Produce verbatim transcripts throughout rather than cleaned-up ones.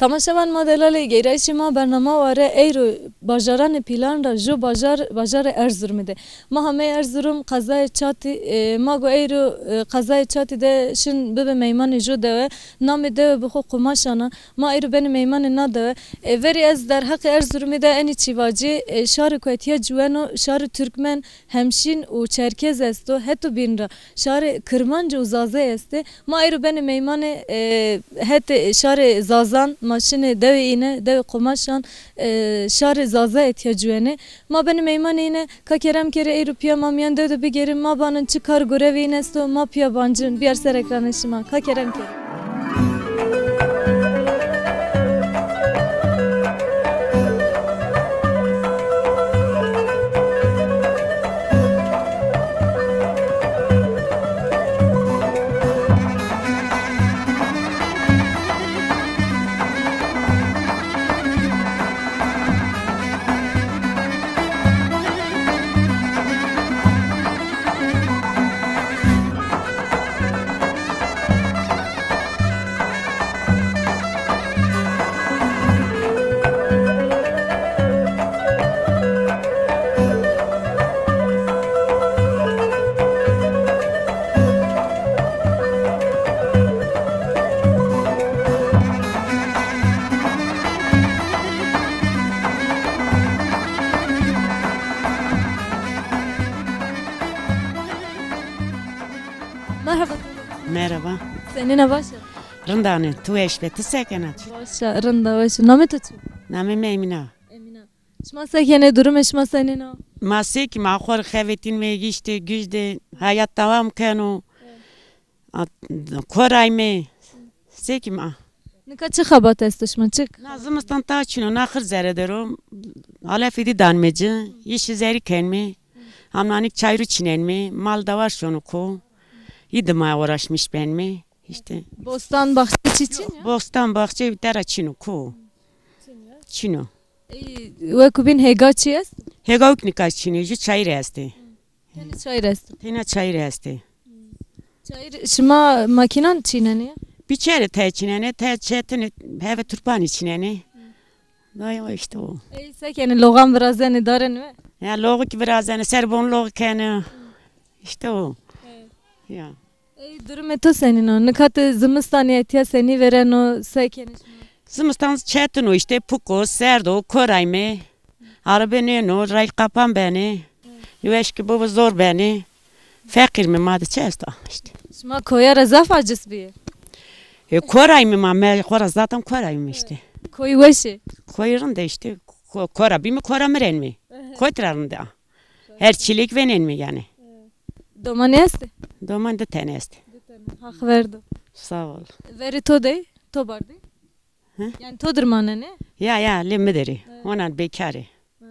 Tamaşevan ma delalê, geyrayîşê ma bernama ware eyro bajaranê pîlan ra ju bajar, bajarê Erzurumî de. Ma hamey Erzurum, qezayê Çatî, e, ma go eyro, e, qezayê Çatî de şin bibe meymanê ju dewe. Namê dewe bi xo Qumaşan a. Ma eyro benê meymanê na dewe. E, verî ez derheqê Erzurumî de enî çî vacî, e, şarê ku etîya ciweno, şarê Turkmen, Hemşîn û Çerkez esto, heto bîn ra şarê Kirmanc û Zazay estê. Ma eyro benê meymanê, e, hetê şarê Zazan, ma şinê dewê îne, dewê Qumaşan, e, şarê Zazay etîya ciwenê. Ma benê meymanê îne, ka kerem kerê eyro pîya ma mîyan dew de bigêrê, ma banin çi kar gurevê îne esto, ma pîya bancin, bîyar ser ekranê şima. Ka kerem kerê. Merhaba. Merhaba. Senîn a, baş a? Rind a, tu weş be, tu se kena? Baş a, rind a, weş a. Namê to çi? Namê mi Emîne. Emîne. Şima se kenê, durumê şima senîn o? Ma se kî, ma xo rê xevetînme, îşte güç de hayat devam keno. Evet. A, koray me. Se kî ma. Nika çi xebat esto şima, çik? Na zimistan ta çin o, na xir zere der o. Alefî dî danme ci, îşî zerî kenme. Hamnanik çayru çînenme, mal dewar şono ko. Î de ma uğraşmış benme. Îşte. Bostan, baxçe çi çin ya? Bostan, baxçe tera çin o ko. Çin o. Ey, wekî bîn hêga çi est? Hêga wek nika çin ê, ju çayir estê. Tenê çayir est. Tena çayir estê. Çayir, şima makînan çînenê ya? Biçerê te çînenê, te çetin, heve turpanî çînenê. Dayê, o işte o. Ey, se kenê, loğan virazenê, darenê we? Ya, loğu kî virazenê, ser bon loğu kenê. İşte o. Evet. Ya. Ey, durumê to senîn o? Nika ti zimistanî etîya, senî vêreno, se kenê şima? Zimistan çetin o işte, puk o, serd o, koray me. Arebe nêno, rayl qapan benê. Weş kî bibo zor benê. Feqîr me, ma de çi esto işte. Şima koya ra zaf aciz bîyê? E, koray me ma, me xora zaten koray me işte. Koy weş ê? Koy rind ê işte. Ko-, kora bîme, kora mirenme. Kotî ra rind a. Her çîlek venenme yanî. Domanî estê? Doman di tene estê. Di tene. Haq verdo. Sağ ol. Verê to de, to bardî? Hı? Yanî to dir manenê? Ya, ya, lê mi der ê. Hı. Honan bekar ê. Hı.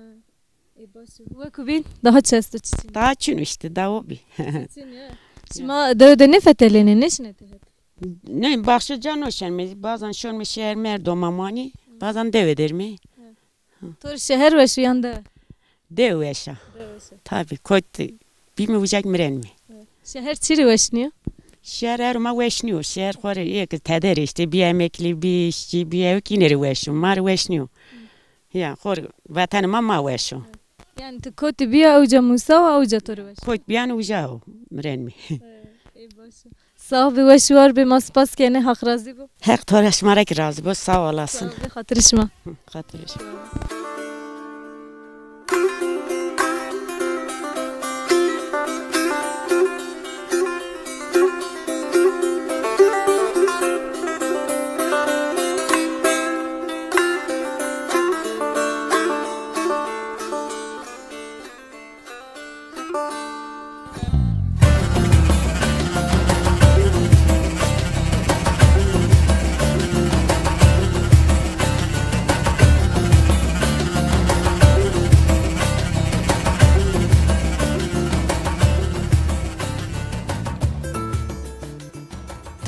Ê, baş o. Wekî bîn, daha çi esto, çi çin? Daha çin o işte, daha o bî. Çi çin ya. Şima dewe de nêfetelênê, nêşinê tehet? Ne, baxçe ca nêşenme, bazan şonme şeher mer domamanî, bazan dewe der me. Hı. To rê şeher weş o yan dewe? Dewe weş a. Dewe weş a. Tabi, kot bîme uca kî mirenme. Şeher çi rê weş nîyo? Şeher her ma weş nîyo. Şeher xo rê ê ke tede rê işte, bî emeklî, bî îşçî, bî ewk, îne rê weş o. Ma rê weş nîyo. Ya, xo rê vetenê ma, ma weş o. Yanî ti kotî bîya, ewca musa wa, ewca to rê weş? Kot bîyan uca o, mirenme. Ê, baş o. Sağ bî, weş û war bî, ma spas kenê, Haq razî bo. Heq to ra, şima ra kî razî bo, sağ olasın. Sağ bî, xatirê şima. Xatirê şima.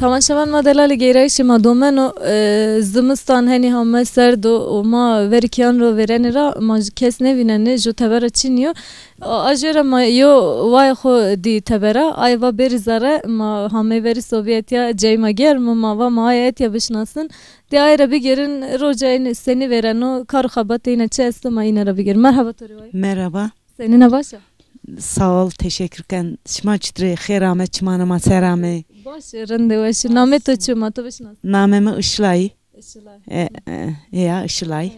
Tamaşevan ma delalê geyrayîşê ma domeno, e, zimistan henî hame serd o û ma verî kîyan ro vêrenê ra ma j-, kes nêvînenê, ju tebera çinî yo. A, a jû ra ma yo wayê xo dî tebera, aye va bêrî zere, ma hamey verî Sovyetîya cayê ma germ o, ma va ma aye etya bişinasin. Dê aye ra bigêrin, roca ênê senî vêreno, kar û xebatê îne çi esto ma îne ra bigêrin. Merhaba to rê wayê. Merhaba. Senîn a, baş a? Sağ ol, teşekkür ken. Şima çitur ê? Xêr ame, çimanê ma ser ame. Baş ê, rind ê, weş ê. Namê to çi yo, ma to bişinasin? Namê mi Işılay. Işılay. E, e, e, ya, Işılay.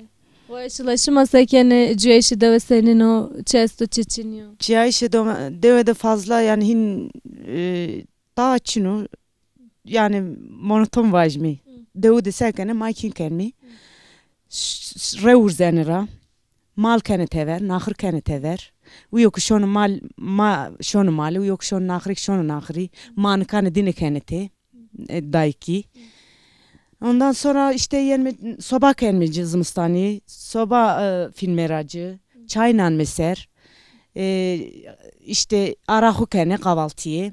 Wa Işılay, şima se kenê, cuyayîşê dewe senîn o, çi esto, çi çinî yo? Cuyayîşê do-, dewe de fazla, yanî hîn, e, daha çin o. Yanî monoton vajîmî. Hı. Dewu de se kenê, ma kîn kenmî. Ş-, ş-, rew urzenê ra. Mal kenê tever, naxir kenê tever. Uyo ki şono mal, ma şono mali, uyo ki şono naxirî, şono naxirî. Ma nikanê dîne kenê tê, e, dayikî. Ondan sonra işte yenme, soba kenme ci zimistanî, soba, e, fînme ra ci, çay nanme ser. E, işte araxu kenê, kahvaltıyê.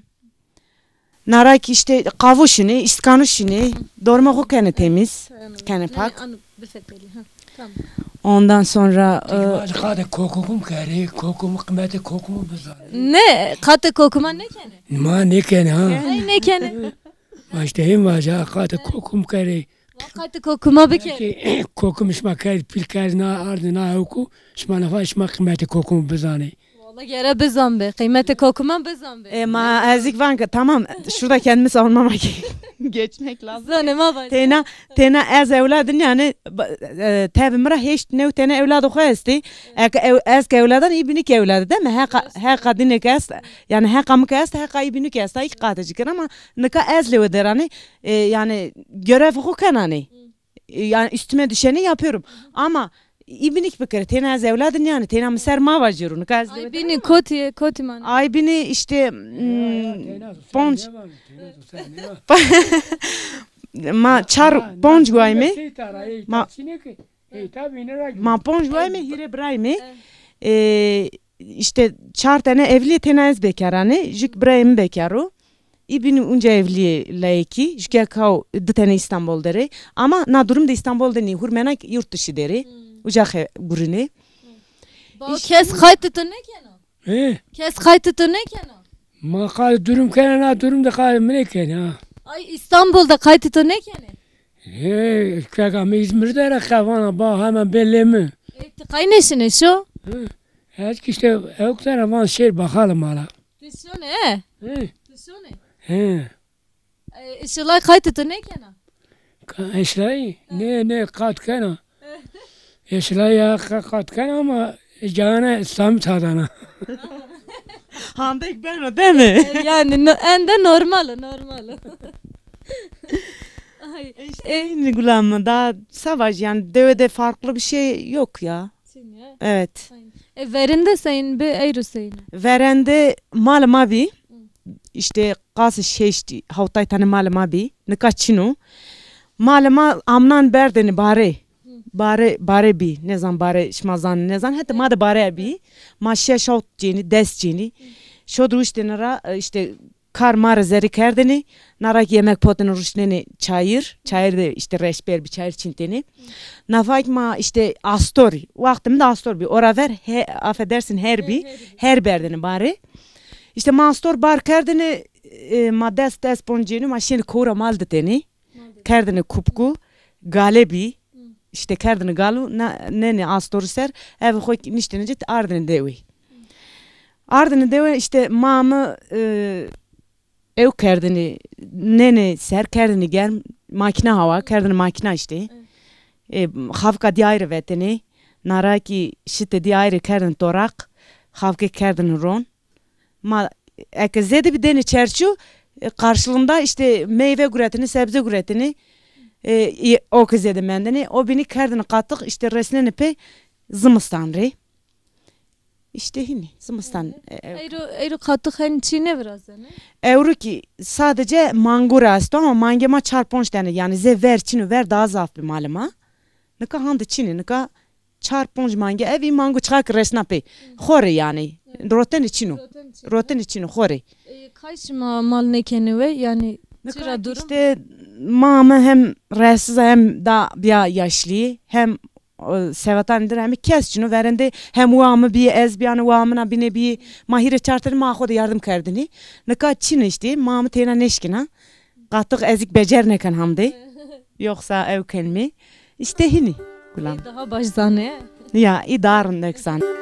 Nara ki işte qavu şinê, îstkanu şinê, dormê xo kenê temîz, kenê pak. Yanî, ano bifetelî, ha, tamam. Ondan sonra, e, Vaj qatê kokumu kerê, kokumu, qîmetê kokumu bizanê. Ne, qatê kokuma nêkenê? Ma nêkenê, ha. Ay, nêkenê. Ma işte hên vaja, qatê kokumu kerê. Wa qatê kokuma bikerê. Ki kokum şima kerd, pîl kerd, na ardî, na hewku, şima nafa şima qîmetê kokumu bizanê. Wala gere bizanbê, qîmetê kokuman bizanbê. E, ma ez ik van ki tamam, şurada kendimi savunmama ge-, geçmek lazım. Zanê ma vaj. Têna, têna ez ewladin yanî, ba-, e, tevî mi ra heşt new tene ewladê xo estî. Eke ew-, ez ke ewladan, î bînî ki ewlade, değil mi? Heqa, heqa dîne ki est, yanî heqa mi ki est, heqa î bînî ki est, î qatê ci kin ama nika ez lewê deranî, e, yanî görev xo kenanî. E, yani üstüme düşeni yapıyorum. Ama î bînî ki bikerê. Têna ez ewladin yanî. Têna mi ser ma vajîru. Nika ez... Ay bînî kotî, kotî manê? Ay bînî işte, hmm, ponc. Ma çar ponc guayme. Ma, ma ponc guayme, hîrê birayme. E, işte çar tane evlî, têna ez bekaranê. Jük birayê mi bekaro. Î bînî unca evlîyê layikî, jûke kaw di tenê Îstanbul der ê. Ama na durum de Îstanbul de nî, hurmena yurt dışı der ê. Hmm. Uca xe gurînê. Hmm. Ba kes qaytê to nêkeno? He? Kes qaytê to nêkeno? Ma qayt durum kena, na durum de qayt mi nêkenê, ha. Ay, Îstanbul de qaytê to nêkenê? He, keka mi Îzmir der a, qevana ba hemen belê mi. E, ti qay nêşinê şo? He. Ez ki işte ewk der a, van şêr baxalê mala. Ti şonê, he? He. Ti şonê? He. E, Işılay qaytê to nêkena? Ka-, Işılay? Nê, nê, qat kena. Işılay ya qa-, qat kena ama cayane samî tadana. Handek beno, değil mi? E, yani no-, ende normal o, normal o. Ay, işte e, aynı gulam, daha savaş yani, dewe de farklı bir şey yok ya. Çin ya. Evet. Aynen. E, verende seyn bi, eyro seyn? Verende mal ma bî. Hı. İşte qasî şeştî, hawtay tane mal ma bî. Nika çin o. Mal ma amnan berdêne bare. Hı. Bare, bare bî. Nêzan bare, şima zan, nêzan. Heta ma de bare bî. Ma şeş hawt cênî, des cênî. Hı. Şod ruştêne ra, e, işte kar ma rê zerrî kerdêne, na ra ki yemek potêne ruşnêne çayir, çayir de işte reşber bî, çayir çintêne. Nafak ma işte astor, wextê mi de astor bî, ora ver, he, affedersin, her bî, her berdêne bare. İşte ma astor bar kerdêne, e, ma des, des ponc cênî, ma şênê kowra mal ditêne. Kerdêne kupku, gale bî. Hı. İşte kerdêne galu, na, nenê astorî ser, eve xo niştêne ci, ardêne dewê. Ardêne dewê, işte ma mi, e, ew kerdêne, nenê ser, kerdêne germ, makîna hawa, kerdêne makîna işte. Evet. E, xavka dî ayrı vetêne, nara ki şitê dî ayrı kerdêne toraq, xavkê kerdêne ron. Ma eke zêde bî dêne çerçu, e, karşılığında işte meyve guretini, sebze guretini, e, î, o ki zêde mendini, o bînî kerdini qatix, işte resneni pê zimistan rê. İşte hînî, zimistan, e, e. Eyro, eyro qatix henî çî nêvirazene? Ewro ki sadece mango ra esto ama mangê ma çar ponc tane, yani zê ver çin o, ver daha zaf bi malê ma. Nika hande çin ê, nika çar ponc mange ev, î mango çixa ki resna pê. Xo rê yanî. Rotenê çin o. Rotenê çin o. Rotenê çin o, xo rê. E, kay şima mal nêkenê we, yanî Nika çira durum? Îşte ma mi hem rahatsız a hem da bîya yaşlî hem e, sevetanî dir hemî kes çin o verêndê hem waa mi bî ez bîyane waa min a bîne bî ma hîrê çar tenî ma xo de yardim kerdinî. Nika çin îşte ma mi têna nêşkîna. Qatix ez îk becer nêken hamdê. Yoxsa ew kenmî. Îşte hînî gulan. Ê daha baş zanê. Ya, î daha rindek zanê.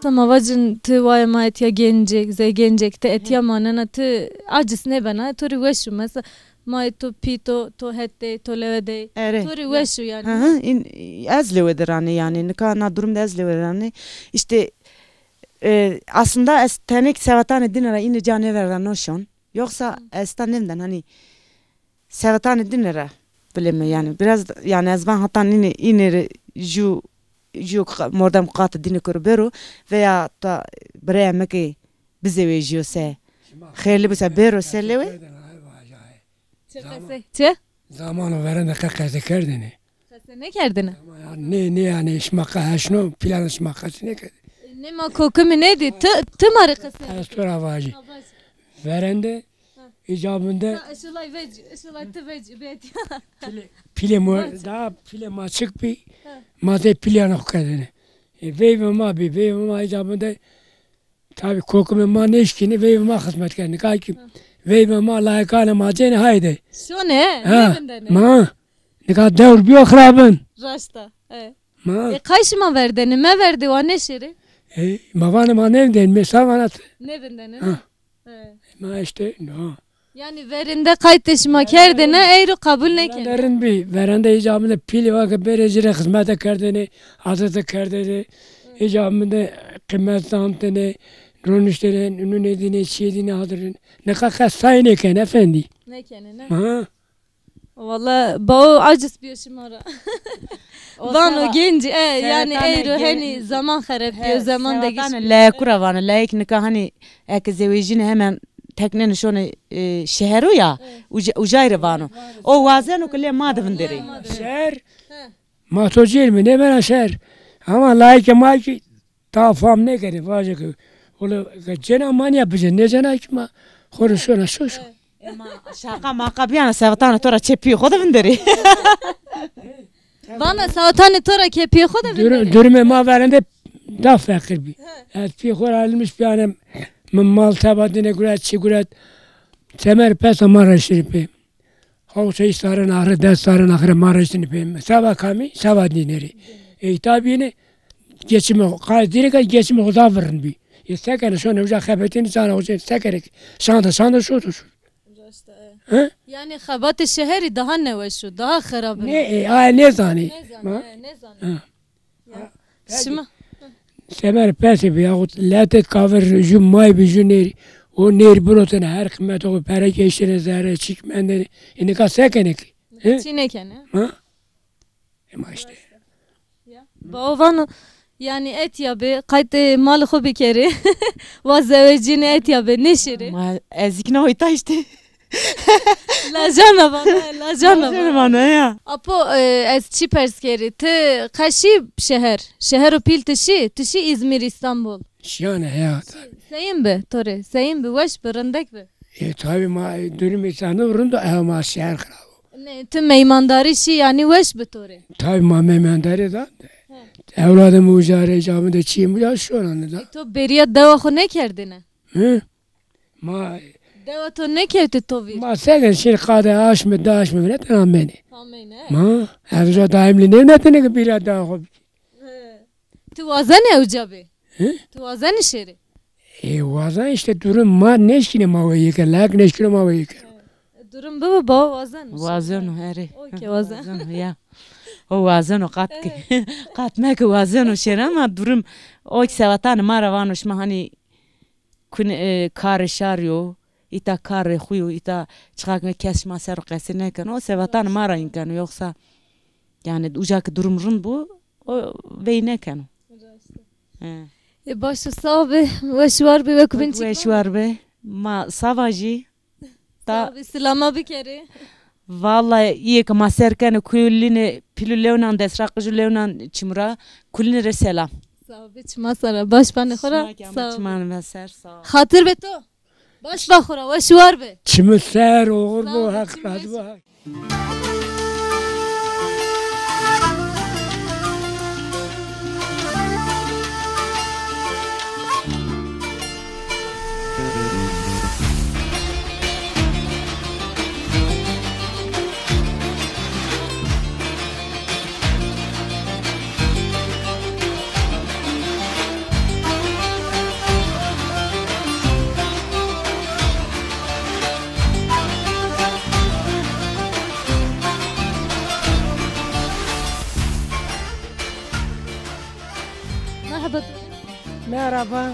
Sema vacin ti waye ma etiya gencek, zey gencek ti etiya manena ti aciz nêbena, to rê weş o. Mesela mayê to pî to, to het dey, to lewe dey. Erê. To rê weş o yanî. Hı hı, in, ez lewe de ranê yanî. Nika na durum de ez lewe de ranê. Îşte e, aslında ez tenik sevetanê dîne ra înê ca nêverda no şon. Yoksa ez ta nêvinden hani sevetanê dîne ra bileme yanî. Biraz da, yanî ez van hata nîne înê rê ju, ju qa-, mordem qatê dîne koro bero veya ta biraya mi ke bizewejîyo se. Xêrli bi se bero se lewe. Çi qesey? Çi? Zamano verende qe qesey kerdêne. Qesey nêkerdêne? Ama ya, nê, nê yanî şima qe heşno, plan şima qesey nêkerdêne. Nê ma kokimî nêdî, ti, ti ma rê qesey. Ez to ra vajî. Ha, vaj. Verende, ha, îcabinde. Ha, ışılay vecî, ışılay ti vecî, bêt. Pîlê, pîlê mo, daha pîlê ma çik bî, ha, ma zey pîlîyanê xo kerdêne. E, veyvê ma bî, veyvê ma îcabinde. Tabî kokimê ma nêşkînî, veyvê ma xizmet kenê. Nika kî veyvê ma layîkanê ma cênê hayde. Şonê, ha, nêvindenê. Ma, nika dewr bîyo xirabin. Raşt a, e. Ma. E, qay şima verdêne, meverdê wa nêşêrê? E, ma vanê ma nêvindenê, mi sa vana ti. Nêvindenê, ha, ne? E. Ma îşte, no. Yanî verênde qaytê şima kerdêne, eyro qebul nêkenê. Verênde rind bî. Verênde îcabinde pîlê wa ke bêrê ci rê xizmete kerdêne, adete kerdêne. Îcabinde qîmet zantêne, roniştêne, nunê dîne, çîyê dîne hadirêne. Nika qe say nêkenê efendî. Nêkenê, ne? Ha. Wala, bao aciz bîyo şima ra. Vano gencî, e, yanî eyro henî zaman xerep bîyo, zaman de giş. Sevetanê layekû ra vano, layek nika hanî eke zewejîne hemen teknenê şonê, e, şehero ya, uca-, ucay rê vano. O wazeno ke lê ma de vinderê. Şeher, ma to cêr mi nêbena şeher. Ama layekê ma kî ta fam nêkenê, vaje ke, wele, ke cêna ma nîya bicê, nêcêna kî ma xo rê şona şoş o. E, ma şaqa maqa bîyana sevetanê to ra çê pîyê xo de vinderê. Vana sevetanê to ra ke pîyê xo de vinderê. Durum-, durumê ma verende da feqîr bî. He. Ez pîyê xo ra elmiş bîyanem, mi mal teba dîne guret, çî guret. Semer pesa ma ra şirî pê. Hawşa îştarên axire, des sarên axire ma ra îştîne pê. Seba kamî, seba dînerî. Ey tabî yine geçimê xo, qay dîne ke geçimê xo da virrin bî. Ê se kenê şonê uca xebetînê canê xo çê, se kenê ke şanda şanda şoto şo. Raşt a, e. He? Yanî xebatê şeherî daha neweş o, daha xirab o. Nê, e, aye nêzanê. Nêzanê, e, nêzanê. Ha. Ya. Şima? Semer pesê bî, yaxut letê kavir ju may bî, ju nêrî. O nêrî birotene, her qîmetê xo pere ke eştêne zere, çîk mendêne. E, nika se kenê ki? He? Çî nêkenê. Ha? Ema îşte. Ya. Bao vano, yanî etya bê, qaytê malê xo bikerê. Wa zewecîne etya bê, nêşêrê. Ma ez îkna îta îşte. Lajana vana, lajana vana. Lajana vana, ya. Apo, e, ez çi pers kerî? Ti qe şî şeher? Şehero pîl ti şî? Ti şî Îzmîr, Îstanbul? Şîyane, ya. Seyîn bi to rê? Seyîn bi, weş bi, rindek bi? E, tabî ma, e, durumê însano rind o, ew ma şeher xirab o. Nê, ti meymandarî şî, yanî weş bi to rê? Tabî ma meymandarî da. He. Ewladê mi uca rê, camî de çîyê mi uca şonane da. E, to bêrîya dewa xo nêkerdêne? Hi? Ma dewa to nêkewtê to vîr? Ma se ken şîn qadê aşme, di aşme vînetene amêne. Amêne. Ma, ez uca daîmlî nêvînetene ke bêrîya dewa xo bikî. He. Ti wazenê ewca bê? Hi? Ti wazenî şêrê? E, wazen îşte durum ma nêşkînê ma weyî ke, layek nêşkîno ma weyî kero. He. Durum bibo bao wazen. Wazeno, erê. O ke wazen. Wazeno, ya. O wazeno qat ke. Qat meke wazeno şêrê ama durum o ke sevetanê ma ra vano şima hanî kun-, e, karê şarî yo, îta karê xo yo, îta çiqa ke kes şima ser o qesî nêkeno, o sevetanê ma ra înkeno, yoxsa yanî uca ke durum rind bo, o veyî nêkeno. He. E, baş û sağ be, weş war be, wek bin. Weş war be. Ma sava jî. Sağ be, silama bikerê. Vallahi îyê ke ma ser kenê kulînê pîlû lewnan, desra qijû lewnan çimû ra, kulînê rê selam. Sağ be, çima sera, baş banê xo ra. Sağ be. Çiman ve ser, sağ ol. Xatir be to. Baş ba xo ra, weş war be. Çimû ser, oxir bo, Heq razî bo. Merhaba. Merhaba.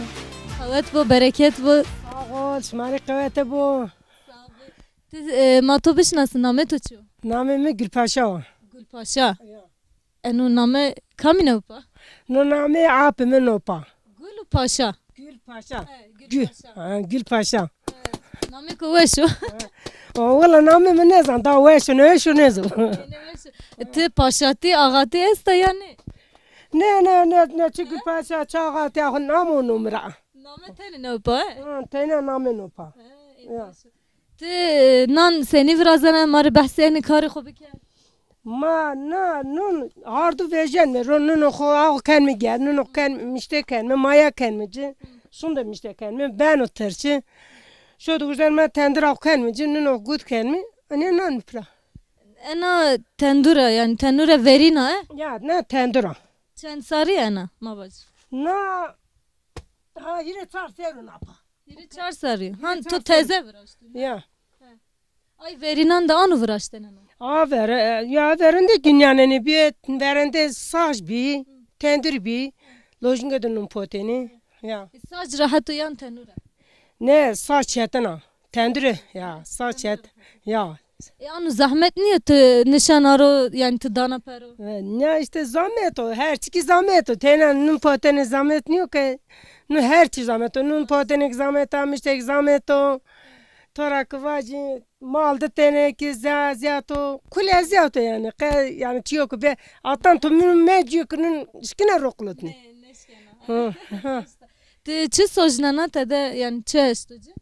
Qewet bo, bereket bo. Sağ ol, şima rê qewete bo. Sağ ol. Ti, e, ma to bişinasin, namê to çi yo? Namê mi Gülpaşa o. Gülpaşa. Ya. Eno name kamîne o pa? No name apê mi no pa. Gül û Paşa. Gül Paşa. He, Gül Gül. Paşa. Ha, Gül Paşa. He, namêko weş o. O, wela namê mi nêzan, da weş o, nêweş o, nêzan. Nêweş o. E, ti paşatî, axatî esta yanî? Ne, ne, ne, ne, çi Gül Paşa, çi axatî, axu nam o no mi ra. Name tenê no pa, he? Ha, teyna namê no pa. He, e, ya. Baş o. Ti, e, nan senî virazena, ma rê behsê enê karê xo bike. Ma na nun hardu vejenme ro, nuno xo aw kenme ger, nuno ken mişte kenme, maya kenme ci. Şunde mişte kenme, beno tirçi. Şodu ujen ma tendir aw kenme ci, nuno gut kenme. Ene nan mi pira. Ena tendura, yanî tenure verîna, e? Ya, na tendura. Çend sarî ena, ma vac? Na, ha, hîrê çar serû na pa. Hîrê çar serî. Han to teze viraştî, ne? Ya. He. Ay verînan de ano viraştene no? A ver, e, ya verinde günyaneni bi, verinde saç bi, tendir bi, lojinge de nun poteni. Ya. E, saç rahat o yan tenure? Ne, saç çetin a. Tendure, ya, saç çet, ya. E, ano zahmet nîyo ti nişan aro, yanî ti dana pero? E, ne işte zahmet o, her çiki zahmet o. Tena nun poteni zahmet nîyo ke. Nu her çi zahmet o. Nun poteni zahmet a, miştek zahmet o. Tora ki vacî, mal di tenê ki ze-, eziyet o. Kul eziyet o yanî. Qe-, yanî çiyo ki be, atan tu min me ciyo ki nun şikine roqlutni. Ne, neşkena. Hı, hı. Ti çi sojnena tede, yanî çi eşto ci?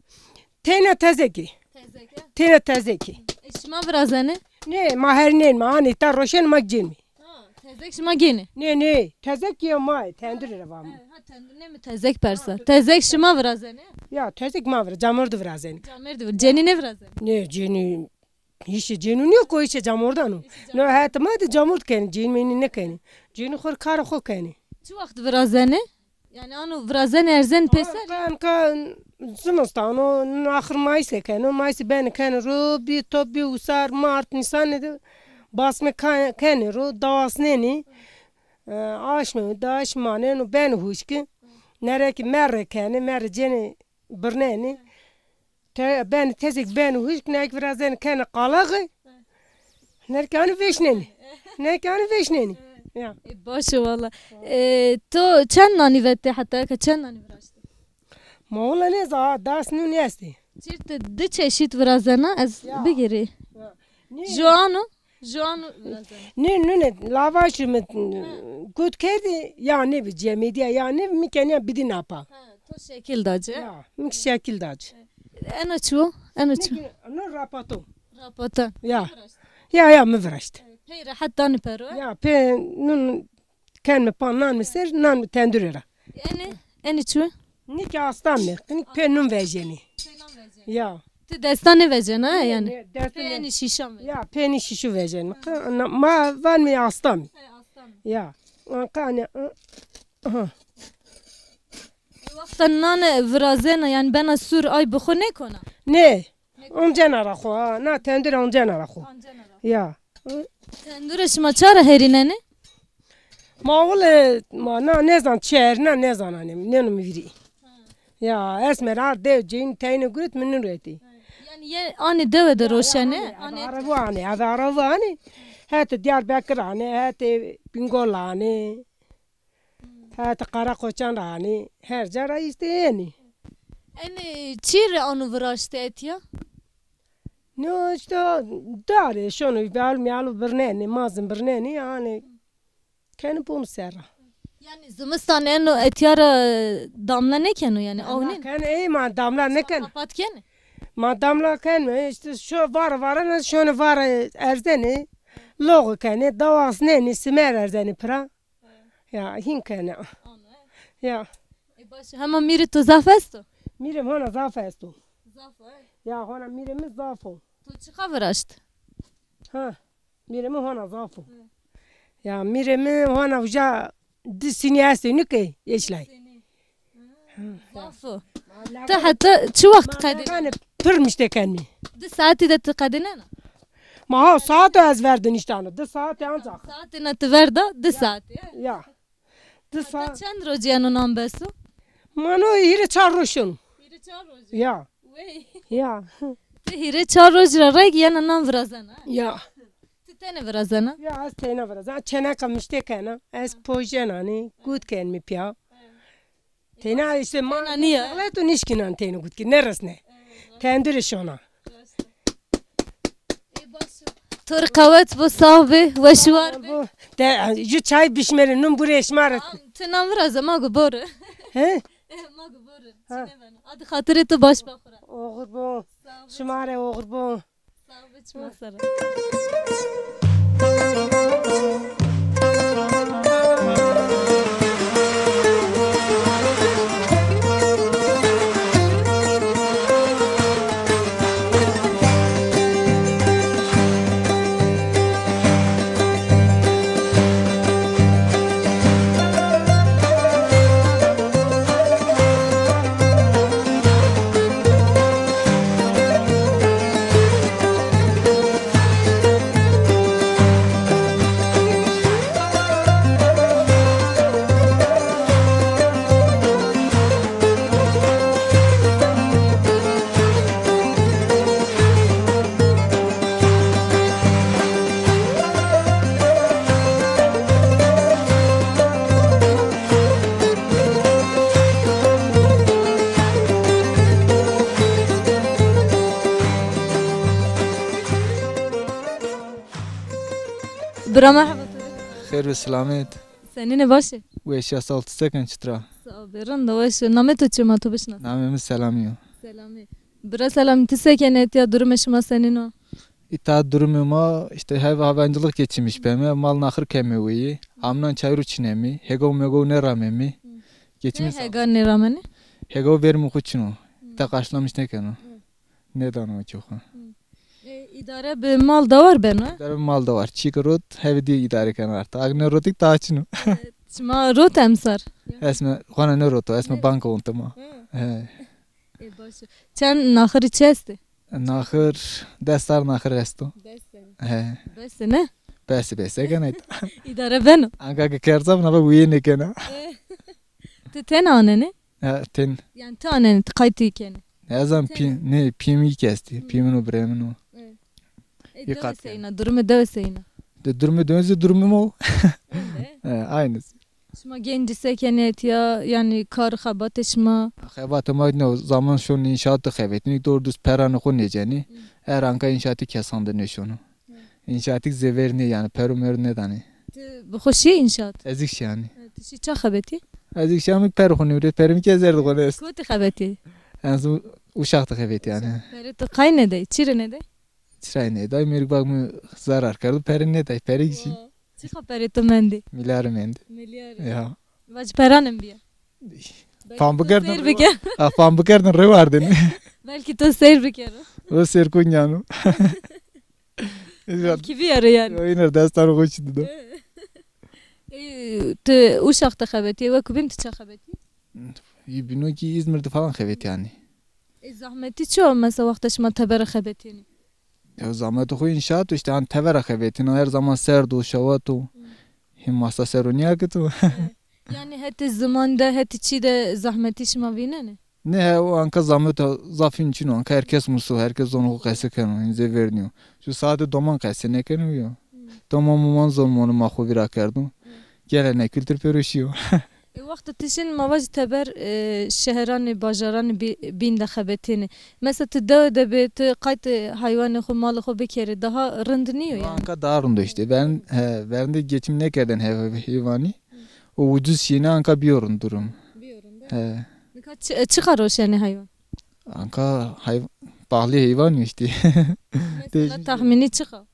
Teyna tezekî. Tezek, he? Teyna tezekî. E, şima virazenê? Nê, ma her nên, ma anê ta roşen ma cênmî. Ha, tezek şima gênê? Nê, nê, tezek ya ma, tendir re va ma. He, ha, tendir, nê mi tezek persa. Ha, tezek. Tezek şima virazenê? Ya, tezek ma vira, camêrd virazenê. Camêrd vira, cenî nêvirazenê? Nê, cenî, hîşê cenî nîyo ko, hîşê camêrdan o. Hîşê camêrd. No, het ma de camêrd kenî, cenî menî nêkenî. Cenî xo rê karê xo kenî. Çi wext virazenê? Yanî ano virazenê erzenê pêser? Anka, anka zimistan o, axir Mayıs keno, Mayıs benî kenî ro, bî top, bî usar, Mart, Nîsanê de basme ka-, kenî ro, dawasnenî. E, aşme, daş maneno, benî huşkî. Nerekî merre kenî, merre cenî birnenî. Te, benî tezek benî huşk, nek virazenî kenî qalaxî. Nek anî veşnenî. Nek anî veşnenî. Ya. E, baş o valla. E, to çend nanî vetê heta ke çend nanî viraştî? Ma wela nêza, das nun estî. Çirt di çeşît virazena ez bigirî. Ya. Nê? Joano, Joano virazena. Nê, nune, lavaşî mi gut kerdî, ya nêbi cemêdîya, ya nêbi mi kenîya bidî napa. Ha, to şekil da ci. Ya, mi şekil da ci. Eno çi wo? Eno çi? Neke, no rapato. Rapata. Ya. Ya, ya, mi viraşt. Pey rehet danî pero, e? Ya, pê nun ken mi pan nan mi ser, nan mi tendure ra. Eni, eni çi wo? Neke astan mi, nik pê nun vejenî. Pê nan vejenî. Ya. Ti destan nêvecena, ha, yanî? Nê, destan nê. Pê eni şîşan vejenî. Ya, pê eni şîşu vejenî. Qe-, na, ma van mi astan mi. He, astan mi. Ya. Qe-, hani, aha. E, wexta nane virazena, yanî bena sûr, ay bi xo nêkona? Nê. Oncena ra xo, ha. Na tendure oncena ra xo. Oncena ra xo. Ya. Tendure şima ça ra herînenê? Ma wile, ma na nêzan çi herîna nêzananê, nêno mi vîrî. Ha. Ya, esmer ar dew ceyîn teyne guret mi nun retî. Ha. Yanî ye anê dewe de roşenê? Anê, anê, anê. Araba anê, eve araba anê. Hetê Diyarbekir anê, hetê Bingol anê. Hetê Qereqoçan ra anî. Her ca ra îşte yenî. Enê çî rê ano viraşte etya? No, îşte dare, şono bî al mî alo birnenî, mazin birnenî, anî kenî bunu ser ra. Yanî zimistan eno etya ra damla nêkeno yanî, awnîn? Ken ey ma damla nêken. Qapat kenî? Ma damla kenî, îşte şo vara vara ne, şono vara erzenî, loği kenî, dawa asnenî, simer erzenî pira. Ya, hîn kenî. Ya. E, baş, hema mîrê to zaf esto? Mîrê mi hona zaf esto. Zaf o, e? Ya, hona mîrê mi zaf o. To çiqa viraşt? Ha, mîrê mi hona zaf o. Hı. Ya, mîrê mi hona uca di sinî estê, nike, eşlay. Zaf o. Ti heta çi wext qedênena? Pir mişte kenmî. Di saetî de ti qedênena? Ma ha saeto ez ver de niştano. Di saetî ancax. Saetêna ti ver da, di saetî. Ya. Di saet. Çend rojî yeno nan beso? Ma no hîrê çar roj şono. Hîrê çar rojî? Ya. Wey. Ya. Ti hîrê çar rojî ra reyk yena nan virazena, ha? Ya. Ti tenê virazena? Ya, ez teyna virazena. Çeneka mişte kena. Ez pojenanî, gut kenmî pîya. Teyna îşte ma nîya. Bisiklêto nişkînan teyna gut kî, nêresne. Tendirê şona. To rê qewet bo, sağ bê, weş û war bê. De, ju çay bişmerê, nun burê şima rê. Ti nan viraze, ma go bore. He? Ma go bore. Çi nêbeno. Adi xatirê to baş baxura. Oxir bo. Şima rê oxir bo. Sağ ol, çima sere. Bira, merheba to. Xêr ve selamet. Senîn ê, baş ê? Weş ya, sağ ol, ti se ken, çitur a? Sağ ol, bê rind a, weş o. Namê to çi yo, ma to bişinasî? Namê mi Selamî yo. Selamî. Bira Selamî, ti se kenê, etya durumê şima senîn o? Îta durumê ma, îşte, hev hayvancılık geçinmiş beme, mal naxir keme weyî. Amnan çayru çinemî, hêgaw mêgaw nêramemî. Geçimî. Nê hêga nêramenî? Hêgaw vermî xwu çin o. Îta karşılamış nêkeno. Nêdano çi xwu. E, îdare bi mal dawar beno? Îdare bi mal dawar. Çî ki rot, hevî dî îdare keno artık. Ag nêrotik daha çin o. E, şima rot emsar? Esme, xwana nêroto, esme banka ontema. He. E, baş o. Çend naxirî çi estê? Naxir, des sar naxir esto. Des sar. He. Bes ne? Bes, bes, e, gene. Îdare beno? Anka ke kerza bina, bak, uye nêkena. E. Ti tena anenê? Ha, ten. Yanî ti anenê, ti qaytî kenê? Ez an pî, nê, pîyê mi kî estî. Pîyê min o, birê min o. E. E, dewe seyna, durumê dewe seyna? De durumê dewe zî durumê ma o. Öyle. E, aynısı. Şima gencî se kenê etya, yanî kar xebatê şima? Xebatê ma ne, zaman şon înşaat de xebetînî, doğru düz peranê xo nêcenî. Hı. Her anka înşaatî kesan de nêşono. Hı. Înşaatî zêver nê yanî, pero mero nêdanê. Ti bi xo şî înşaat? Ez kî şî yanî. Ti şî ça xebetî? Ez kî şî yanî, perê xo nêwirê, perê mi kî ez erdê xo nêest. Kotî xebetî? Ez Uşak de xebetî yanî. Perê to qay nêdey, çi rê nêdey? Çira nêday, mêrik bak mi zarar kerdo, pere nêday, pere kî şî. Wa, çiqa perê to mendî? Milyarî mendî. Milyarî. Ya. Vac peranê mi bîya. Pam bikerdin. Seyr biker. Ha, pam bikerdin rê wardin. Belkî to seyr bikero. O seyr kunyano. Belkî biyero yanî. O yine destan xo çi dido. E, ti Uşak de xebetî, wek bîm ti ça xebetî? Yî bîno kî Îzmir de falan xebetî yanî. E, zahmetî çi o, mesela wexta şima tebera xebetînî? Ya, zahmetê xo înşaat o, îşte, han tevera xebetîno, her zaman serd o, şewat o. Hîn masa ser o nîya ki to. Yanî hetê ziman de, hetê çî de zahmetî şima vînenê? Nê, he, o anka zahmet o, zaf hîn çin o, anka herkes muso, herkes zonê xo qese keno, hîn zêver nîyo. Ju saete doman qese nêkeno yo. Doman moman zon mono ma xo vîra kerdo. Gelenek kültür pêro şîyo. Wextê ti şin ma vajî teber, e, şeheranê, bajaranê bî-, bîn de xebetênê. Mesela ti dewe de bê, ti qaytê heywanê xo, malê xo bikerê, daha rind nîyo yanî? Anka daha rind o îşte. Verîn, he, verîn de geçim nêkerdêne he-, heywanî. O ucuz şîyêne, anka bîyo rind durum. Bîyo rind, he. He. Nika çi, çiqa roşenê heywan? Anka hay-, pahlî heywan îşte. Mesela tahmînî çiqa?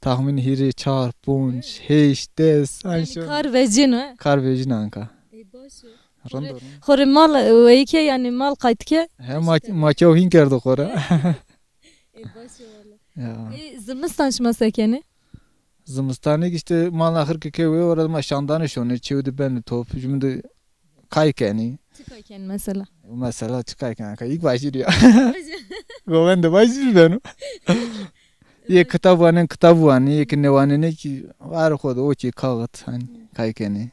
Tahmîn hîrê, çar, ponc, heşt, des, yanî kar vecîno, he? Kar vecîno anka. Ê, baş o. Rind o, rind. Xo rê mal, e, weyî ke, yanî mal qayt ke? He, ma, ma kew hîn kerdo xo ra. Ê, baş o wala. Ya. Ê, zimistan şima se kenê? Zimistanê îşte mal naxir ke kewê, ora ma şandane şonê, çew de benê top, jûmî de kay kenî. Çi kay kenî mesela? Mesela çi kay kenî? Kay, ilk başlıyor ya. Govende başlıyor beno. Yê kitab wanên, kitab wanî, yê ki nêwanenê ki, var xo de, o ki kaxit, hani, kay kenî.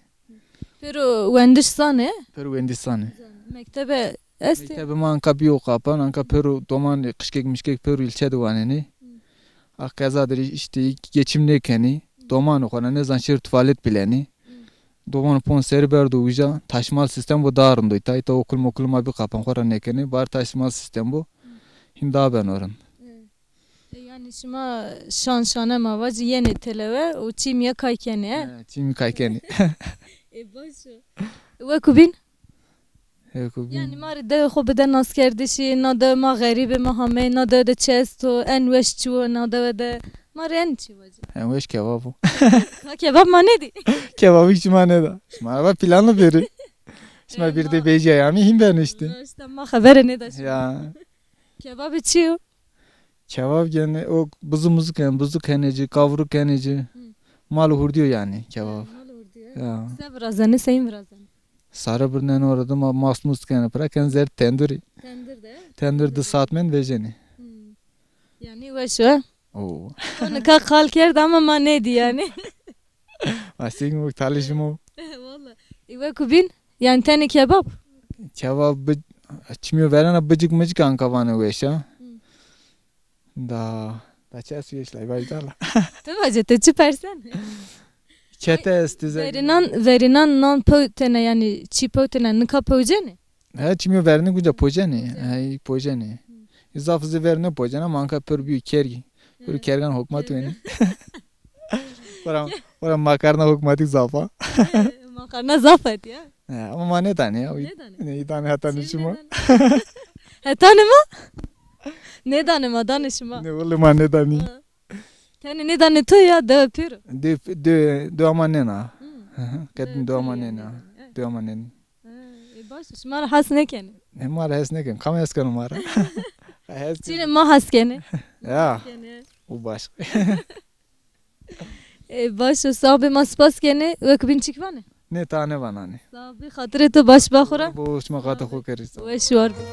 Pêro wendiş zanê? Pêro wendiş zanê. Mektebe estê? Mektebe ma anka bîyo qapan, anka pêro doman qişkek mişkek pêro ilçe de wanenê. A qeza de îşte geçim nêkenî. Domanê xo ra nêzan şêr tuvalet bîlenî. Domanê pon serî berdo uca. Taşmal sîstem bo daha rind o. Îta, îta okul mokul ma bî qapan, xo ra nêkenê. Bar taşmal sîstem bo. Hîn daha beno rind. E, yanî şima şan şane ma vacî yenê telewe û çîmîya kay kenê, he? He, çîmî kay kenî. Ê, baş o. Wekû bîn? Wekû bîn. Yanî ma rê dewê xo bide naskerdişî, na dewe ma xerîb ê, ma hameyê, na dewe de çi esto, en weş çi wo na dewe de. Ma rê en çî vacî. En weş kebab o. Ha, kebab ma nêdî? Kebabî şima nêda. Şima va planlı bêrê. Şima bir de bêjîya amî hîn beno îşte. Raşta ma xebere nêda şima. Ya. Kebabê çi yo? Kebab gene o bizu muzu kenê, bizu kenê ci, kavru kenê ci. Hı. Mal hurdî yo yanî kebab. Mal hurdî yo. Ya. Se virazenê, seyîn virazenê? Sare birnenê ora de ma mast must kenê pira, kenê zerrê tendurî. Tendur de? Tendur di saat mend vejenê. Hı. Yanî weş o. Oo. To nika qal kerd ama ma nêdî yanî. Ma sêk mi talî şima. Walla. Ê, wekû bîn? Yanî tenê kebab? Kebab bi-, çimîyo verena bicik micik anka vanê weş a. Hı. Da, da çi ez weş lay vay dala. Ti vace, ti çi persen? Kete ez ti ze- Verînan, verînan nan pewtene, yanî çî pewtene, nika pewcenê? He, çimîyo verînî gunca pocenê. He, pocenê. Zaf zî verînî pocena, ama anka pir bîyo kergî. Pir kergan hukmat wenî. Ora, ora makarna hukmatî zaf a. Makarna zaf et ya. He, ama ma nêdanê ya. Nêdanê? Nê, îdanê heta nişima. Heta nima? Nêdanê ma, danê şima. Nê, wele ma nêdanê. Tenê nêdanê to ya, dewe pêro? De, de, dewa ma nêna. Hı. Hı hı. Qedîn dewa ma nêna. Dewa ma nêna. Ha, e, baş, şima ra hes nêkenê? Ne, ma ra hes nêkenê. Kam hes keno ma ra? Hes. Çînê ma hes kenê. Ya. O baş. E, baş o, sağ bê, ma spas kenê. Wek bîn çik vanê? Nê, ta nêvananê. Sağ bê, xatirê to baş ba xo ra. Bo şima xatir xo kerî. Weş war bê.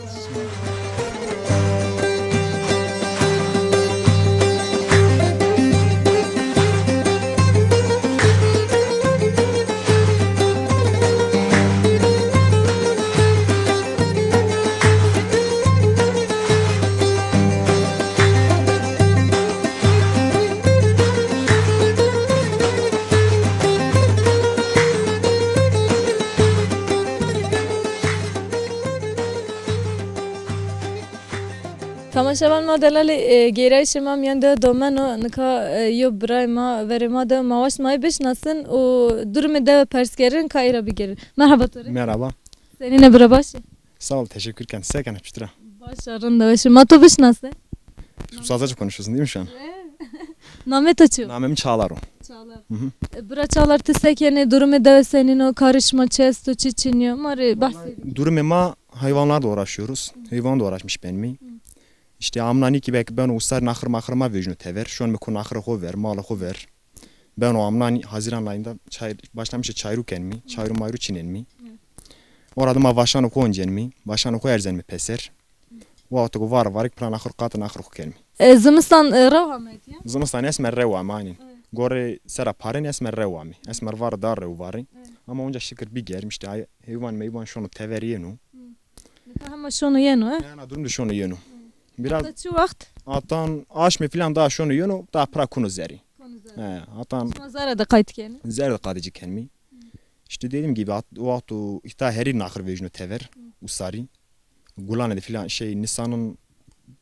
Temaşevan ma delalî, e, gêrayîşê ma mîyan de domeno, nika, e, yo birayê ma, verê ma de, ma waşt ma yê bişinasin û durumê dewe pers kerin, ka ê ra bigêrin. Merhaba to rê. Merhaba. Senîn ê bira, baş ê? Sağ ol, teşekkür ken. Se kena, piştira? Baş a, rind a, weş a. Ma to bişinasnê? Sazakça konuşuyorsun değil mi şu an? Namê to çi yo? Namem Çağlar o. Çağlar. Hı hı. E, bira Çağlar, ti se kenê, durumê dewe senîn o, karê şima çi esto, çi çinî yo? Ma rê behs edin. Vallahi durumê ma hayvanlarla uğraşıyoruz. Hayvanla uğraşmış benimî. Hı. İşte amnanî ki belki beno usar naxir maxir ma vejno tever. Şonme ko naxirê xo ver, malê xo ver. Beno amnanî Haziran ayında çay, başlamışê çayru kenmî, çayru mayru çinenmî. Ora de ma vaşanê xo oncenmî, vaşanê xo erzenmî peser. Wexto ku vare varik pira naxir qatê naxir xo kenmî. E, zimistan, e, rew ame ti ya? Zimistan esmer rew ame, aynen. Gorê sera parên esmer rew ame. Esmer vare da rew vare. Ama onca şikir bî germ, işte ay-, heywan meywan şono tever yeno. Nika hema şono yeno, he? Ena durum de şono yeno. Biraz. Hatta çi wext? Atan aşmê filan daha şono yeno, daha pira kuno zerî. Kuno zerî. He, atan. Şima zere de qayt kenî? Zere de qayt ci kenmî. İşte dediğim gibi at-, o wexto îta herî naxir vejîno tever, usarî. Gulane de filan şey Nîsanın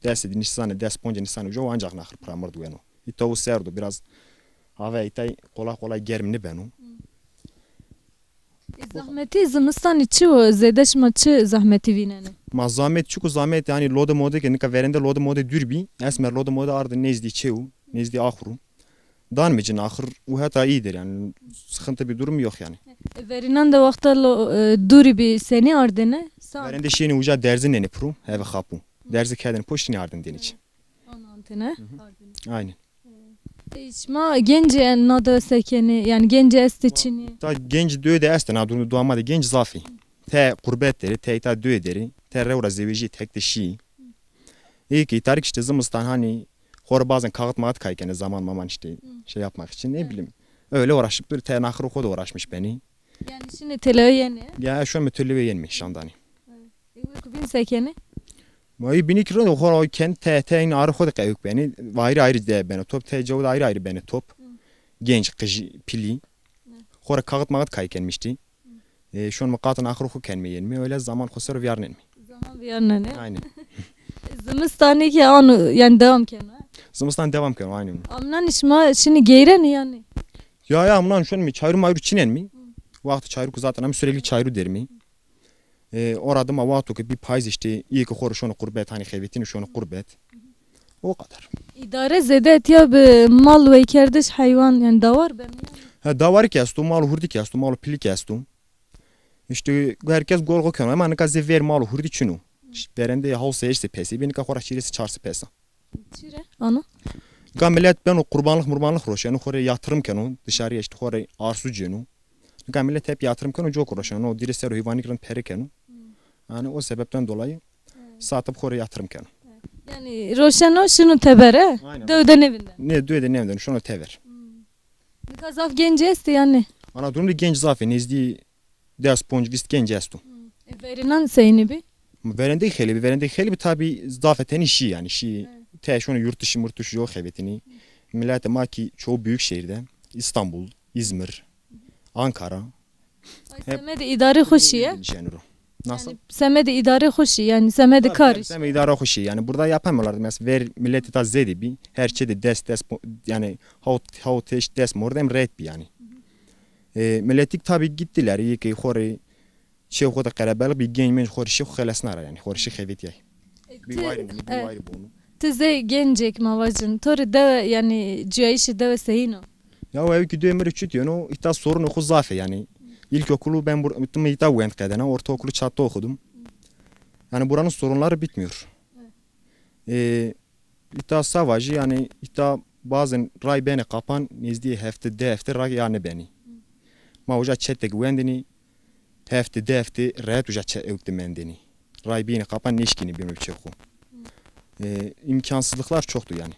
desê de, Nîsanê des, poncê Nîsanê uca o ancak naxir piramir di weno. Îta o serd o, biraz hava îta kolay kolay germ nibeno. E, zahmetî zimistanî çi o? Zêde şima çi zahmetî vînenê? Ma zahmet çik o, zahmet yanî lode mode ke nika verende lode mode dûr bî. Esmer lode mode arde nezdî çew, nezdî axuru. Danmê ci naxir û heta î der yanî. Sıkıntı bir durum yok yani. E, verînan de wexta lo, e, dûrî bî senî ardêne? Sa- Verende şênî uca derzî nenê piro, heve xapû. Derzî kerdêne poştînî ardêne denî ci. Anantine. Aynen. E, şima gencî en na dewe sekenî, yanî gencî estê çinî? Ta genc dewe de estê, na durum dua ma de genc zafî. Te qurbet derî, te îta dewe derî, te rew ra zewejî tek de şî. Ê ki îtarik işte zimistan hani xo rê bazen kağıt mağıt kay kenê zaman maman işte şey yapmak için ne bileyim. Öyle uğraşıp dur, te naxir xo de uğraşmış benî. Yanî şinê têlewe yenê? Ya şu an mi têlewe yenmî şandanî. E, wek bîn sekenî? Ma î bînî ki rind, xora o kend te, te in arî xo de qewik benî. Ayrı ayrı de beno top, te cewde ayrı ayrı benê top. Genç, qijî, pilî. Xora kağıt mağıt kay kenmiştî. E, şon mi qatın axir xo kenme yenme. Öyle zaman xo ser viyarnenme. Zaman viyarnenme. Aynen. Zimistanî ki anu, yanî devam keno, ha? Zimistan devam keno, aynen. Amnan şima şinî geyrenî yanî? Ya, ya, amnan şon mi çayru mayru çinenmi. Wextî çayru ku zaten em sürekli çayru dermi. E, ora dima wexto ke bî payîz işte, îyê ke xo rê şono qurbet, hanî xevetîno şono qurbet. O kadar. Îdare zêde etya bi mal weykerdiş heywan, yanî dawar beno? Ha, dawar ki esto, mal hurdî ki esto, mal pilî ki esto. İşte herkes gol xo keno. Ema nika zê ver mal hurdî çin o. Verende haw se heşt se pese bî, nika xo ra şîrê se çar se pesa. Çi rê? Ana? Nika millet beno qurbanlık murbanlık roşeno, xo rê yatırım keno, dışarıya işte xo rê arsu cêno. Nika millet hep yatırım keno, çok roşeno. O dîrê ser o heyvanî rind pere keno. Yani o sebepten dolayı satıp xo rê yatırım keno. Yani roşeno şino teber, e? Aynen. Dewe de nêvindeno? Ne, dewe de nêvindeno, şono teber. Nika zaf genc estê yanî? Ana durum de genc zaf ê, nezdî des, ponc, vîst genc esto. E, verînan seyînî bî? Verendey xeylê bî, verendey xeylê bî tabî zaf ê tenî şî yanî, şî te şono yurt dışı, murt dışı yo xevetînî. Milletê ma ki çoğu büyük şehirde, İstanbul, İzmir, Ankara. Ay, semedê îdarê xo şîye? Jenî ro. Nasıl? Yanî semedê îdarê xo şî, yanî semedê karî şî. Semedê îdarê xo şî. Yanî burada yapamıyorlardı. Mesela ver milletê ta zêde bî. Her çê de des, des, yanî hawt, hawt, heşt, des mordem ret bî yanî. E, milletî tabî gittiler. İyi ki xo rê çê xo de qerebelix bî, genc menc xo rê şî xo xelesna ra yanî. Xo rê şî xevetîyay. E, bî wayri nî, bî wayri bonu. Ti zey gencêk ma vacin. To rê dewe, yanî cuyayîşê dewe seyîn o? Ya ew ki duyê mi rê çut yeno, îta sorunê xo zaf ê yanî. İlkokulu ben bur-, mi îta wend qedena, ortaokulu Çat'ta okudum. Yani buranın sorunları bitmiyor. E, îta sa vajî yanî îta bazen ray benê qapan, nezdî hefte, di hefte ray ya nêbenî. Ma uca çetek wendinî, hefte, di hefte rehet uca çe-, ewk de mendinî. Ray bînî qapan nêşkînî bînî çê xo. E, imkansızlıklar çoktu yani.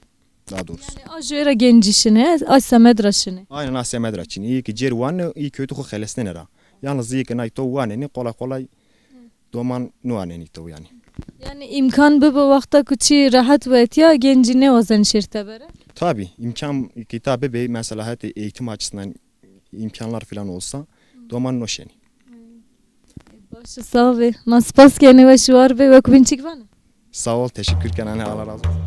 Daha doğrusu. Yani a jû ra gencî şinê, a semed ra şinê. Aynen, a semed ra çinî. İyi ki cêr wanê, iyi kötü xo xelesnenê ra. Yalnız iyi ki nay to wanenî, kolay kolay doman nêwanenî to yani. Yani imkan bibo wexta ku çî rehet wetya, gencî nêwazen şêr teber, e? Tabii, imkan ki ta bibê, mesela hetê eğitim açısından imkanlar falan olsa, doman no şenî. Baş û sağ bê. Ma spas kenê, weş û war bê. Wek bîn çik vanê? Sağ ol, teşekkür kenane, Allah razı olsun.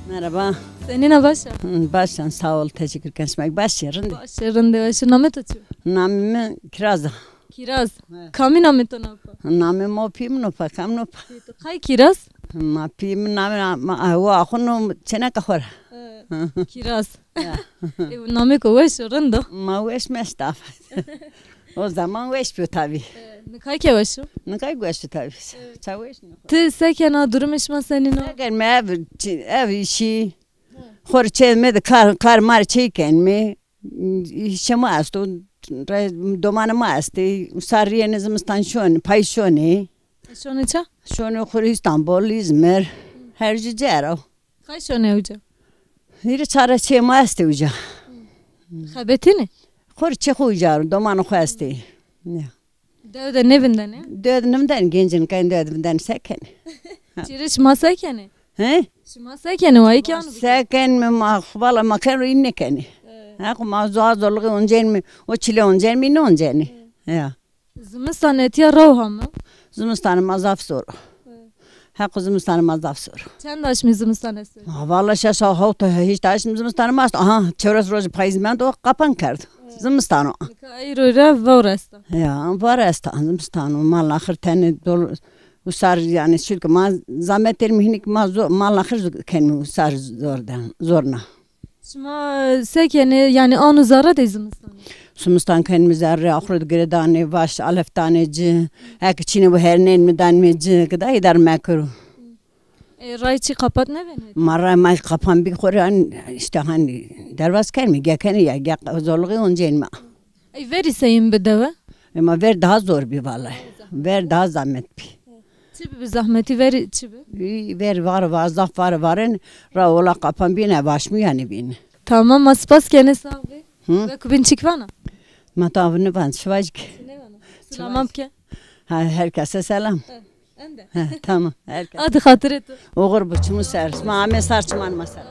Merhaba. Senîn a, baş a? Hı, baş a, sağ ol, teşekkür ken. Şima baş a, rind a? Baş a, rind a, weş a. Namê to çi? Namê mi Kiraz a. Kiraz. He. Kamî namê to na pa? Namê ma pî min o pa, kam no pa? Pî to qey Kiraz? Ma pî min namê ma, a, wa xo no çêneka xo ra. He. Kiraz. Ya. E, namêko weş o, rind o. Ma weş meş, da. O zaman weş biyo tabii. E, nika ke weş o? Nika weş o tabii. Ça weş mi? Ti se kena, durumê şima senîn o? Eger mi ev, çi- ev işi, xor çê mi de kar, kar mar çê ken mi, işe ma esto, re- domanê ma estê, usar riyene zimistan şonê, pay şonê. Şonê ça? Şonê xor İstanbul, İzmir, her cî cero. Kay şonê uca? Hîrê çare çê ma estê uca. Xebetînê? Xor çê xo uca ro, domanê xo estê. Ya. Dewe de nêvindenê? Dewe de nêvindenê, gencin kayın dewe de vindenê, se kenê? Çîrê şima se kenê? He? Şima se kenê, wa ki anu? Se kenê, ma, valla ma ken ro, în nêkenê. Ha, xo ma zor zorluğu oncenê mi, o çile oncenê mi, în oncenê. Ya. Zimistan etîya raw ha mi? Zimistan ma zaf zor. Heqo zimistan ma zaf zor. Çend aşmî zimistan esto? Ha, valla şeş, hewt, heşt aşmî zimistan ma esto. Aha, çewres rojî payîz mendo, kapan kerd. Zimistan o. Nika eyro ra vewr esta. Ya, vewr esta, zimistan o. Mal axir tenê dol, usar, yani, çünkü ma zamet ermî, hinik ma zo- mal axir kenmî usar zor den, zorna. Şima se kenê, yanî anu zerre de zimistan? Zimistan kenmî zerre, axurê de girê danê, vaş alef danê ci. Eke çînê bu hernên mi danmê ci, gida îdar mekiro. E, ray çî kapat nêvenê? Ma ray ma kapan bî xo rê, han, işte, hani, dervaz kenmî, ge kenê ya, ge zorluğu oncenê ma. Ey verî seyîn bi dewe? Ema ver daha zor bî vallahi. Ver daha zahmet bî. Çi bi zahmetî verî çi bi? Ver var var zaf var varen ra ola kapan bîne, başmî yani bîne. Tamam, ma spas kenê, sağ bî. Hı? Ve kubin çik vana? Ma ta avını van şivajik. Nêvana. Selam ke. Ha, herkese selam. Ende. Ha, tamam. Herkes. Hadi xatirê tu. Oğur bu çimu ser. Ma ame sar çiman ma ser.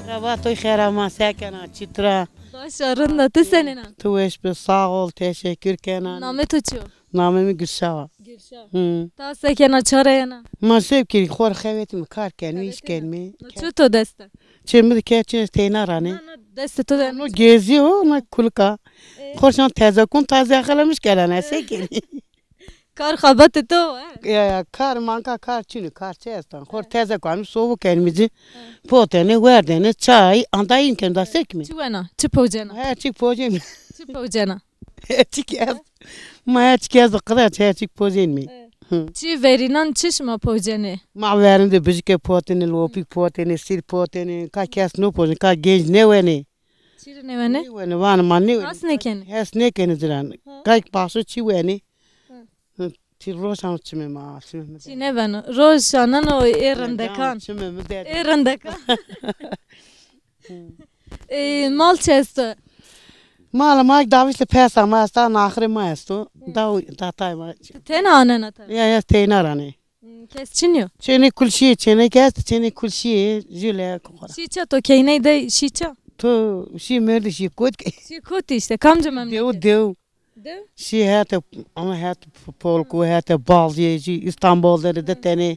Merhaba, toy xêr ama, se kena, çitur a? Baş a, rind a, ti senîn a? Tu weş bi, sağ ol, teşekkür kena. Namê to çi yo? Namê mi Gülşah a. Gülşah. Hı. Ta se kena, ça ra yena? Ma se bikî, xo rê xebetîme, kar kenîme, îş kenîme. No çi to dest de? Çê mi de ke, çê teyna ra nê. Na, na, destê to de. No gezî o, na kulika. E? Xo rê şan tezekun, taze xelemiş kena, ne se kenî? Kar xebatê to, e? Ya, ya, kar manka, kar çin o, kar çi estan. Xo rê tezekun, sovu kenîme ci. Potêne, werdêne, çay, anda în kenîme, da se kenîme? Çi wena, çi pocena? Her çik pocêne. Çi pocena? Her çik ez. Ma her çik ez qida, her çik pocêne mi. E. Hı. Çi verînan çi şima pocêne? Ma verîn de bijike potêne, lopik potêne, sîr potêne, ka kes nêpocêne, ka genc nêwenê. Çi rê nêwenê? Nêwenê, vanê ma nêwenê. Hes nêkenê? Hes nêkenê ci ra. Ha. Kayk paşo çi wenê? Ha. Hı, ti roşan çimê ma, çimê mi. Çi nêbeno. Roşaneno ê rindekan. Çimê mi de. Ê rindekan. E, mal çi esto? Mal ma davîşte pesa ma esta, naxirê ma esto. Daw, datay ma. Ti tena anena te? Ya, ya, teyna ra nê. Hmm, kes çin yo? Çênê kul şîyê, çênê kes, çênê kul şîyê, jüle, kokora. Şî ça to keyney de, şî ça? To şî merdî, şî kot ke. Şî kot işte, kamca memleket? Dew, dew. Dew? Şî hete, ama hete Polku, hete Balcê, şî İstanbul dere de tenê.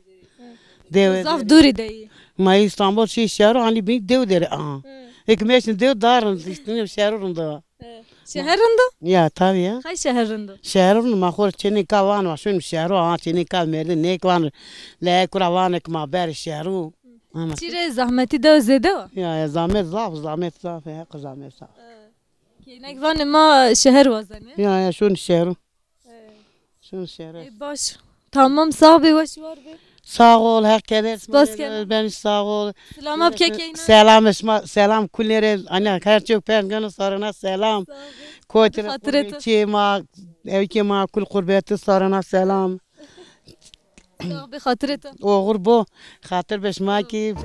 Dewe. Zaf dûrî de yî. Ma İstanbul şî şero, hani bin dew dere, aha. Hı. Ekmeşin dew darın, işte şero rında. E, şeher rind o? Ya, tabii ya. Hay şeher rind o? Şeher rind o, ma xo rê çênê ka van, va şûn şehro, ha, çênê ka merdî nêk van, leyek ra vanê ke ma berê şehro. Ama çi rê zahmetî de zêde wa? Ya, ya, zahmet zaf, zahmet zaf, heq zahmet zaf. E, keynek vanê ma şeher wazenê. Ya, ya, şûn şehro. E. Şunu şeref. E, baş. Tamam, sağ be, weş war be. Sağ ol, Heq keder. Spas kena. Ben sağ ol. Selam ap kekeyna. Selam esma, selam kulere. Ana her çok pergana sarına selam. Sağ ol. Kotir. Xatirê to. Çê ma, ev ki ma kul qurbeti sarına selam. Sağ be, xatirê to. Oğur bo. Xatir be şima ki.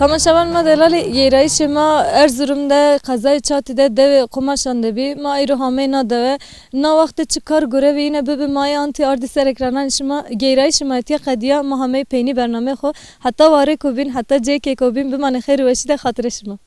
Temaşevan ma delalî, geyrayîşê ma Erzurum de, qezayê Çatî de, dewê Qumaşan de bî. Ma îro hamey na dewe. Na wextê çi kar gurevî yîne bibi, ma yê antî ardî ser ekrananê şima. Geyrayîşê ma etîya qedîya, ma hamey peynî bernameyê xo. Heta warêko bîn, heta cêkêko bîn, bimanê xeyr û weşî de, xatirê şima.